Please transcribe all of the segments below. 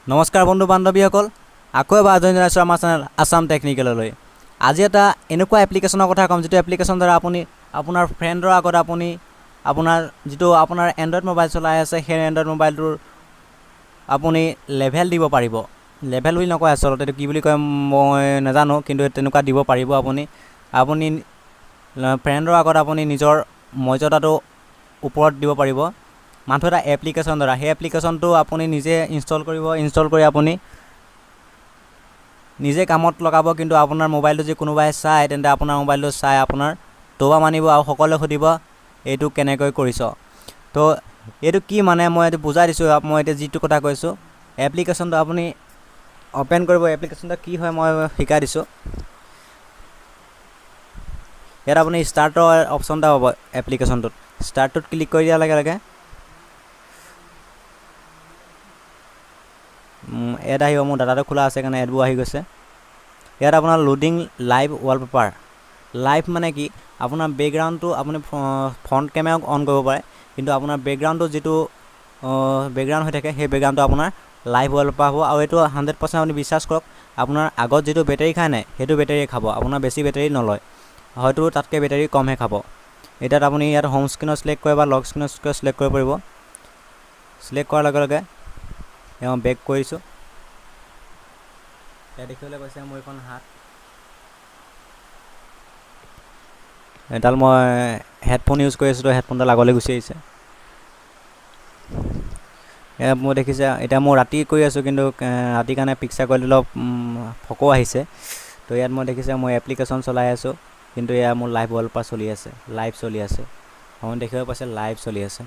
নমস্কাৰ বন্ধু বান্ধৱীসকল, আকৌ এবাৰ আদৰণি জনাইছোঁ আমাৰ চেনেল আছাম টেকনিকেললৈ। আজি এটা এনেকুৱা এপ্লিকেশ্যনৰ কথা ক'ম, যিটো এপ্লিকেশ্যন দ্বাৰা আপুনি আপোনাৰ ফ্ৰেণ্ডৰ আগত আপুনি আপোনাৰ যিটো আপোনাৰ এণ্ড্ৰইড মোবাইল চলাই আছে, সেই এণ্ড্ৰইড মোবাইলটোৰ আপুনি লেভেল দিব পাৰিব। লেভেল বুলি নকয় আচলতে, এইটো কি বুলি কয় মই নাজানো, কিন্তু তেনেকুৱা দিব পাৰিব আপুনি। আপুনি ফ্ৰেণ্ডৰ আগত আপুনি নিজৰ মৰ্যদাটো ওপৰত দিব পাৰিব মাথো এটা এপ্লিকেশ্যন দ্বাৰা। সেই এপ্লিকেশ্যনটো আপুনি নিজে ইনষ্টল কৰিব, ইনষ্টল কৰি আপুনি নিজে কামত লগাব। কিন্তু আপোনাৰ মোবাইলটো যদি কোনোবাই চায়, তেন্তে আপোনাৰ মোবাইলটো চাই আপোনাৰ তৌবা মানিব আৰু সকলোৱে সুধিব এইটো কেনেকৈ কৰিছ। তো এইটো কি মানে মই এইটো বুজাই দিছোঁ। মই এতিয়া যিটো কথা কৈছোঁ, এপ্লিকেশ্যনটো আপুনি অ'পেন কৰিব। এপ্লিকেশ্যনটো কি হয় মই শিকাই দিছোঁ। ইয়াত আপুনি ষ্টাৰ্টৰ অপশ্যন এটা পাব। এপ্লিকেশ্যনটোত ষ্টাৰ্টটোত ক্লিক কৰি দিয়াৰ লগে লগে এড আহিব। মোৰ ডাটাটো খোলা আছে কাৰণে এডবোৰ আহি গৈছে। ইয়াত আপোনাৰ লোডিং লাইভ ৱালপেপাৰ। লাইভ মানে কি, আপোনাৰ বেকগ্ৰাউণ্ডটো আপুনি ফ্ৰণ্ট কেমেৰাও অন কৰিব পাৰে, কিন্তু আপোনাৰ বেকগ্ৰাউণ্ডটো যিটো বেকগ্ৰাউণ্ড হৈ থাকে, সেই বেকগ্ৰাউণ্ডটো আপোনাৰ লাইভ ৱালপেপাৰ হ'ব। আৰু এইটো 100% আপুনি বিশ্বাস কৰক, আপোনাৰ আগত যিটো বেটেৰী খায় নাই, সেইটো বেটেৰীয়ে খাব। আপোনাৰ বেছি বেটেৰী নলয়, হয়তো তাতকৈ বেটেৰী কমহে খাব। এতিয়া আপুনি ইয়াত হোম স্ক্ৰীণত চিলেক্ট কৰে বা লক স্ক্ৰীণত চিলেক্ট কৰিব পাৰিব। চিলেক্ট কৰাৰ লগে লগে এওঁ বেক কৰিছোঁ। ইয়াত দেখিবলৈ পাইছে মোৰ এইখন হাত এডাল, মই হেডফোন ইউজ কৰি আছিলোঁ, হেডফোনডাল আগলৈ গুচি আহিছে। এয়া মই দেখিছে, এতিয়া মই ৰাতি কৰি আছোঁ, কিন্তু ৰাতি কাৰণে পিকচাৰ কোৱালিটি অলপ ফকো আহিছে। তো ইয়াত মই দেখিছে মই এপ্লিকেশ্যন চলাই আছোঁ, কিন্তু এয়া মোৰ লাইভ ৱালপেপাৰ চলি আছে, লাইভ চলি আছে। আপুনি দেখিব পাইছে লাইভ চলি আছে।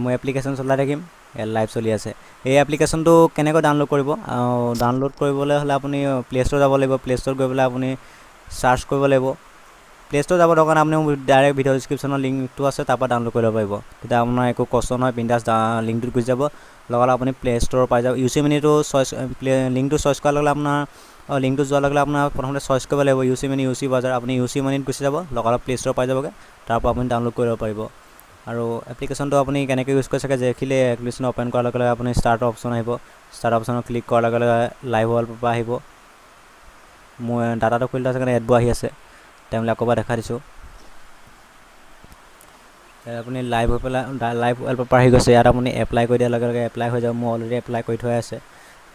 মই এপ্লিকেশ্যন চলাই থাকিম, ইয়াত লাইভ চলি আছে। এই এপ্লিকেশ্যনটো কেনেকৈ ডাউনলোড কৰিব? ডাউনলোড কৰিবলৈ হ'লে আপুনি প্লে' ষ্ট'ৰ যাব লাগিব। প্লে' ষ্ট'ৰত গৈ পেলাই আপুনি চাৰ্চ কৰিব লাগিব। প্লে' ষ্ট'ৰ যাব দৰকাৰ নাই, আপুনি ডাইৰেক্ট ভিডিঅ' ডিছক্ৰিপশ্যনৰ লিংকটো আছে, তাৰপৰা ডাউনলোড কৰি ল'ব পাৰিব। তেতিয়া আপোনাৰ একো কষ্ট নহয়, বিন্দাছ লিংকটোত গুচি যাব, লগালগ আপুনি প্লে' ষ্ট'ৰ পাই যাব। ইউ চি মিনিটো চইচ প্লে লিংকটো চইচ কৰাৰ লগে লগে আপোনাৰ লিংকটো যোৱাৰ লগে লগে আপোনাৰ প্ৰথমতে চইচ কৰিব লাগিব U C mini, U C বজাৰ। আপুনি ইউ চি মিনিত গুচি যাব, লগালগ প্লে' ষ্ট'ৰ পাই যাবগৈ, তাৰপৰা আপুনি ডাউনলোড কৰি ল'ব পাৰিব। আৰু এপ্লিকেশ্যনটো আপুনি কেনেকৈ ইউজ কৰি চাগে দেখিলে। এপ্লিকেশ্যন অ'পেন কৰাৰ লগে লগে আপুনি ষ্টাৰ্ট অপশ্যন আহিব। ষ্টাৰ্ট অপশ্যনত ক্লিক কৰাৰ লগে লগে লাইভ ৱালপেপাৰ আহিব। মোৰ ডাটাটো খুলি থোৱা আছে কাৰণে এডবোৰ আহি আছে। তেওঁলোকে আকৌ এবাৰ দেখাই দিছোঁ। আপুনি লাইভ হৈ পেলাই লাইভ ৱালপেপাৰ আহি গৈছে। ইয়াত আপুনি এপ্লাই কৰি দিয়াৰ লগে লগে এপ্লাই হৈ যাব। মোৰ অলৰেডি এপ্লাই কৰি থোৱাই আছে।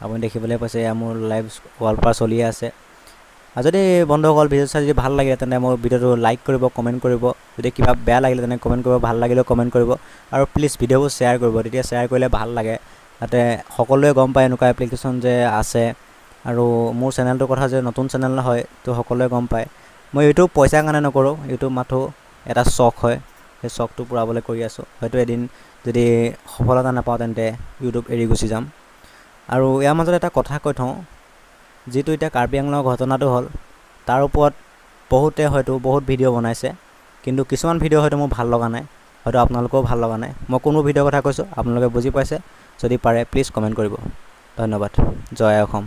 আপুনি দেখিবলৈ পাইছে এয়া মোৰ লাইভ ৱালপেপাৰ চলিয়ে আছে। আৰু যদি বন্ধুসকল ভিডিঅ' চাই যদি ভাল লাগে, তেন্তে মোৰ ভিডিঅ'টো লাইক কৰিব, কমেণ্ট কৰিব। যদি কিবা বেয়া লাগিলে তেনে কমেণ্ট কৰিব, ভাল লাগিলেও কমেণ্ট কৰিব। আৰু প্লিজ ভিডিঅ'বোৰ শ্বেয়াৰ কৰিব। তেতিয়া শ্বেয়াৰ কৰিলে ভাল লাগে, যাতে সকলোৱে গম পায় এনেকুৱা এপ্লিকেশ্যন যে আছে আৰু মোৰ চেনেলটোৰ কথা যে নতুন চেনেল হয়, তো সকলোৱে গম পায়। মই ইউটিউব পইচাৰ কাৰণে নকৰোঁ, ইউটিউব মাথো এটা চখ হয়, সেই চখটো পূৰাবলৈ কৰি আছোঁ। হয়তো এদিন যদি সফলতা নাপাওঁ, তেন্তে ইউটিউব এৰি গুচি যাম। আৰু ইয়াৰ মাজত এটা কথা কৈ থওঁ, যিটো এতিয়া কাৰ্বি আংলঙৰ ঘটনাটো হ'ল, তাৰ ওপৰত বহুতে হয়তো বহুত ভিডিঅ' বনাইছে, কিন্তু কিছুমান ভিডিঅ' হয়তো মোৰ ভাল লগা নাই, হয়তো আপোনালোকেও ভাল লগা নাই। মই কোনো ভিডিঅ'ৰ কথা কৈছোঁ আপোনালোকে বুজি পাইছে। যদি পাৰে প্লিজ কমেণ্ট কৰিব। ধন্যবাদ। জয় অসম।